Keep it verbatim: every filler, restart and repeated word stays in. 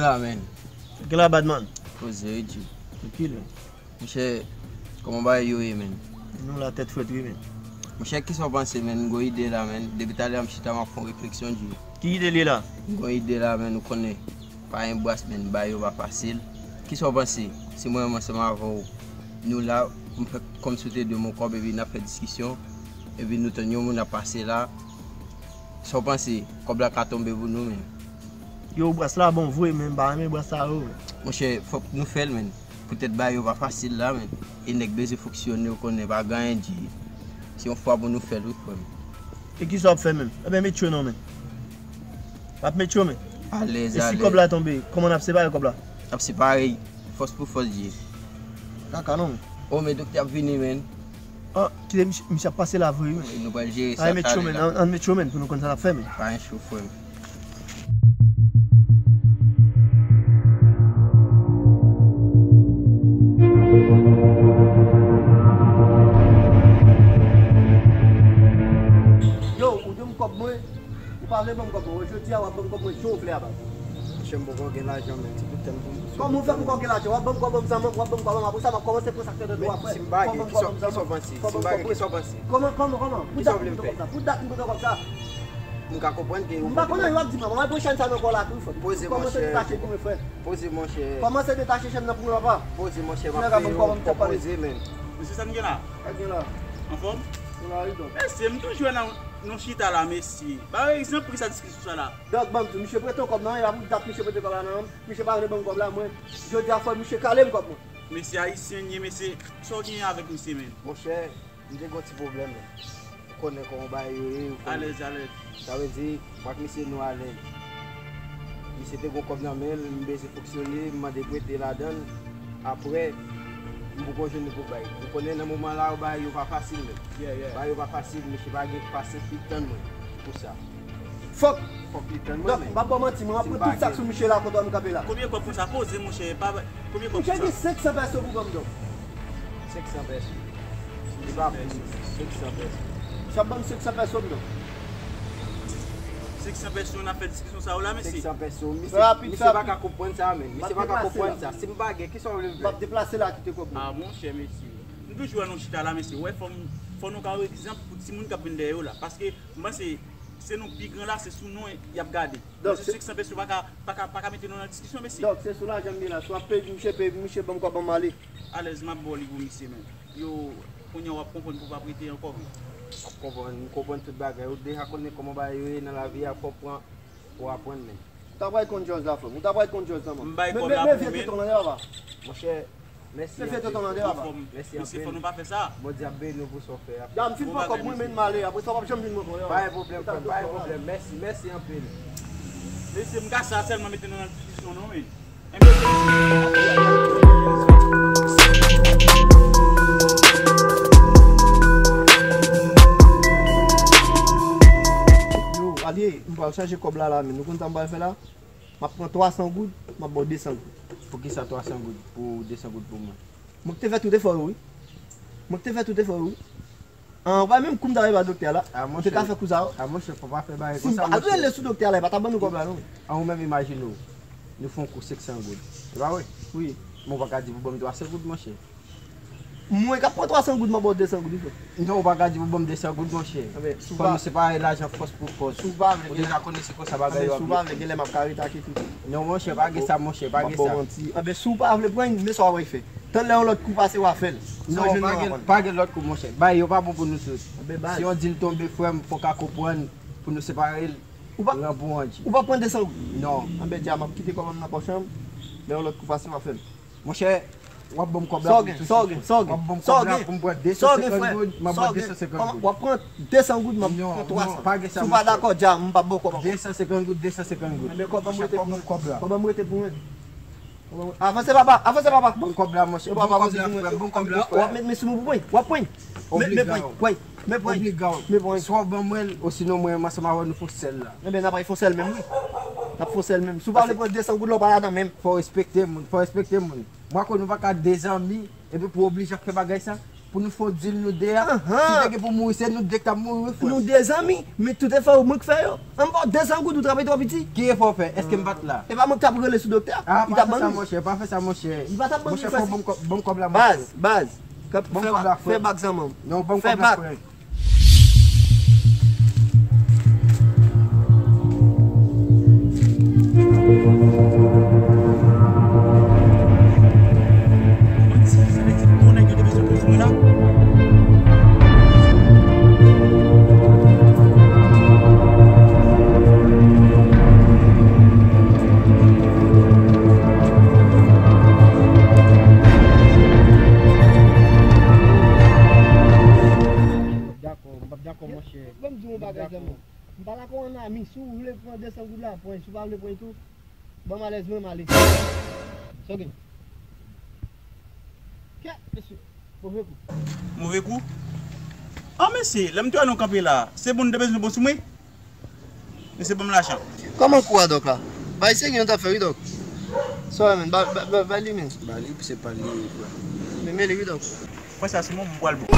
Ah, man. Gen la, badman. Poze wi, G. Trankil, man. Monchè, kòman bagay yo ye, man? Nou la tèt frèt wi, man. Monchè, kisa w panse, man? M gon ide la, man. Depi talè a m chita, m ap fè yon refleksyon, G. Ki ide li la? M gon ide la, man. Ou konnen, pa gen bras, man. Bagay yo pa fasil. Kisa w panse? Si mwen menm ansanm avè w, nou la, m fè kòmsi w te dwe m yon kòb, epi n ap fè diskisyon, epi nou tann yon moun ap pase la. Sa w panse? Kòb la ka tonbe pou nou, man. Yo, bras la bon vre, men m pa renmen bras sa yo, man. Monchè, fòk nou fè l, man. Poutèt bagay yo pa fasil la, man. E nèg bezwen fonksyone, ou konnen, pa gen anyen di. Se yon fwa pou nou fè l, wi, frè m. E kisa w ap fè menm? Ebyen, met cho non, man. W ap met cho, man. Alèz, alèz. E si kòb la tonbe, kòman n ap separe kòb la? N ap separe fòs pou fòs, G. Kaka non, man. O, men doktè ap vini, man. Ah, kite misye, misye ap pase la vre, wi. Wi, nou pral jere sa talè la. Ann met cho, man, ann, ann met cho, man, pou nou konn sa n ap fè, man. Pa gen cho, frè m. Yo, ou di m kòb mwen, ou pa vle ban m kòb mwen. Jodi a, w ap ban m kòb mwen, jan w vle a, baz. Monchè, m poko gen lajan, men ti bout tan pou m. Kòman w fè poko gen lajan? W ap ban m kòb, ban m zanmi, w ap ban m kòb, apre sa, m ap kòmanse pran sa k te nan do w apre. Si m pa gen, kisa w panse? Si m pa gen, kisa w panse? Kòman, kòman, kòman? Pou dat m pran kòb sa. Pou dat m pran kòb sa. M ka konprann ke ou... M pa konnen, w ap di mwen, mwen pran chèn sa nan kò la tou, fò. Poze, monchè. Kòmanse detache pou mwen, frè. Poze, monchè. Kòmanse detache chèn nan pou mwen, papa. Poze, monchè, m ap peye w. Poze, men. Mesye, sa n gen la? Sa n gen la? Anfòm? Nou la, wi, dòk. Mesye, m toujou wè nan, nou chita la, mesye. Pa egzanp, poukisa diskisyon sa la? Dòk, ban m di w, misye prete w kòb nan, e pa pou dat misye prete kòb la nan men m. Misye pa vle ban m kòb la, mwen. Jodi a, fò misye kale m kòb mwen. Mesye ayisyen n ye, mesye, sa w genyen avèk misye, men? Monchè, m te gon ti pwoblèm, men. Ou konnen kòman bagay yo ye, ou konnen. Alèz, alèz. Sa vle di, m ak misye nou alèz. Misye te gon kòb nan men l, m bezwen fonksyone, m mande prete ladan l. Apre, m poko jwenn li pou bay. Ou konnen nan moman la, bagay yo pa fasil, men. Yeah, yeah. Bagay yo pa fasil, misye pa gen pasyans li tann mwen pou sa. Fòk. Fòk li tann mwen, men. Dòk, m p ap ba w manti, mwen, m ap pran tout sa k sou misye la kote w wè m kanpe la. Konbyen kòb pou sa? Poze, monchè, pa, konbyen kòb pou sa? Misye gen senk san pèso pou ban m, dòk. Senk san pèso. Li pa pou senk san pèso. Misye ap ban m senk san pèso m, dòk. Senk san pèso, n ap fè diskisyon sa yo la, mesye? Senk san pèso. Misye, misye pa ka konprann sa, men. Misye pa ka konprann sa. Si m pa gen, kisa w vle m fè? M ap deplase la, kite kòb mwen. Ah, monchè, mesye. M toujou wè nou chita la, mesye. Wè, fò m, fò nou ka yon egzanp pou timoun k ap vin dèyè yo la. Paske m panse se nou pi gran la, se sou nou y ap gade. Donk, mesye, se senk san pèso pa ka, pa ka, pa ka mete nou nan diskisyon, mesye. Donk, se sou lajan m ye la. Si w ap peye pou misye, peye pou misye, ban m kòb, ban m ale. Alèz, m ap ba w li pou misye, men. Yo, kounye a w ap konprann pou w pa prete ankò, men. W ap konprann, m konprann tout bagay. Ou deja konnen kòman bagay yo ye nan lavi a, fò w pran, pou w aprann, men. Ou ta pral konn djòz la, frè m. Ou ta pral konn djòz la, man. M bay kòb la pou ou, men. Men vye teton nan, papa. Monchè, mèsi anpil. Mèsi anpil. Mesye, fò nou pa fè sa. Bondye ap beni w pou sa w fè a. Ya, m fin pran kòb mwen, men m ale. Apre sa, w p ap janm vin mwen pran. Pa gen pwoblèm, frè m, pa gen pwoblèm. Mèsi, mèsi anpil. Mesye, m ka sa sèlman mete nou nan diskisyon, non, men. Yo, alye, m pral chaje kòb la, la, men nou konn sa m pral fè la? M ap pran twa san goud, m ap ba w de san goud. Poukisa twa san goud pou de san goud pou mwen? Mwen ki te fè tout efò yo, wi. Mwen ki te fè tout efò yo, wi. An, ou pa menm kou m ta bay ba doktè a la. Ou te ka fè kou sa yo. A, monchè, fò pa fè bagay konsa, monchè. Si m pa t rele sou doktè a la, li pa t ap ban nou kòb la, non. An, ou menm imajine w. Nou fè yon kou senk san goud. Se pa vre? Wi. Men ou pa ka di pou ban m twa san goud, monchè. Mwen k ap pran twa san goud, m ap ba w de san goud, wi, frè. Non, ou pa ka di pou ban m de san goud, monchè. Fò nou separe lajan fòs pou fòs. Ou deja konnen se konsa bagay yo ap ye. Anben, si w pa vle, genlè m ap ka rete ak li tou. Non, monchè, pa gen sa, monchè, pa gen sa. M ap ba w manti. Anben, si w pa vle pran, men sa w ap fè. Tann lè yon lòt kou pase, w a fè l. Non, pa gen, pa gen lòt kou, monchè. Bagay yo pa bon pou nou tout. Anben, baz. Si yon dil tonbe, frè m, fò w ka konprann pou nou separe l. Ou pa, ou pa pran de san goud? Non. Anben, dja, m ap kite kòb la nan pòch mwen. Lè yon lòt kou pase, w a fè l. Monchè, w ap ban m kòb la pou m touche. Sa w gen, sa w gen, sa w gen? W ap ban m kòb la pou m pran de san senkant goud, m ap pran de san senkant goud. W ap pran de san goud, m ap pran twa san. Non, non, pa gen sa, monchè. Si w pa dakò, dja, m p ap ba w kòb ankò. De san senkant goud, de san senkòb la. Anben, kòb an m rete pou mwen. Kòb an m rete pou mwen. Avanse, papa, avanse, papa. Ban m kòb la, monchè. Ban m kòb la, frè, ban m kòb la, frè. W ap met men sou mwen pou mwen. W ap pran. Men, men pran, pran. Men pran. Obliga w. Men pran. Si w ap ban mwen l, osinon mwen menm ansanm avè w nou fè yon sèl la. Enben, n ap fè yon sèl menm, wi. N ap fè yon sèl menm. Si w pa vle pran de san goud la, w pa ladan menm. Fò w respekte moun, fò w respekte moun. Mwen konnen nou pa ka de zanmi, epi pou w oblije ap fè bagay sa. Pou nou fè yon deal nou de a. Ahan. Si te gen pou mouri, se nou de k t ap mouri, wi, frè. Nou de zanmi, men tout efò yo, mwen k fè yo. An m ba w de san goud, ou travay twò piti. Ki efò w fè? Èske m pa t la? E pa mwen k t ap rele sou doktè a? Ah, pa fè sa, monchè, pa fè sa, monchè. Li pa t ap mande. Monchè, fò ban m kòb, ban m kòb la, monchè. Baz, baz. Ban m kòb la, frè. Fè bak, zanmi. Non, ban m kòb la, frè. Mwen di, sa vle di, bon, nèg yo te bezwen konfime la. Dakò, m p ap dakò, monchè. Ban m di w yon bagay, zanmi. M pa la kon ann ami. Si w vle pran de san goud la, pran. Si w pa vle pran tou, ban m alèz mwen, m ale. Sa w gen? Kè, mesye, move kou. Move kou? Ah, mesye, lè m te wè nou kanpe la, se bon, nou te bezwen bon sou mwen? Mesye, ban m lajan. Kòman kou a, dòk, la? Bay serye nou t ap fè, wi, dòk. Sa w wè, menn? Ba, ba, ba, ba li, menn. Ba li, se pa li, frè. Men, men li, wi, dòk. Frè, sa sou mwen, m pral bon.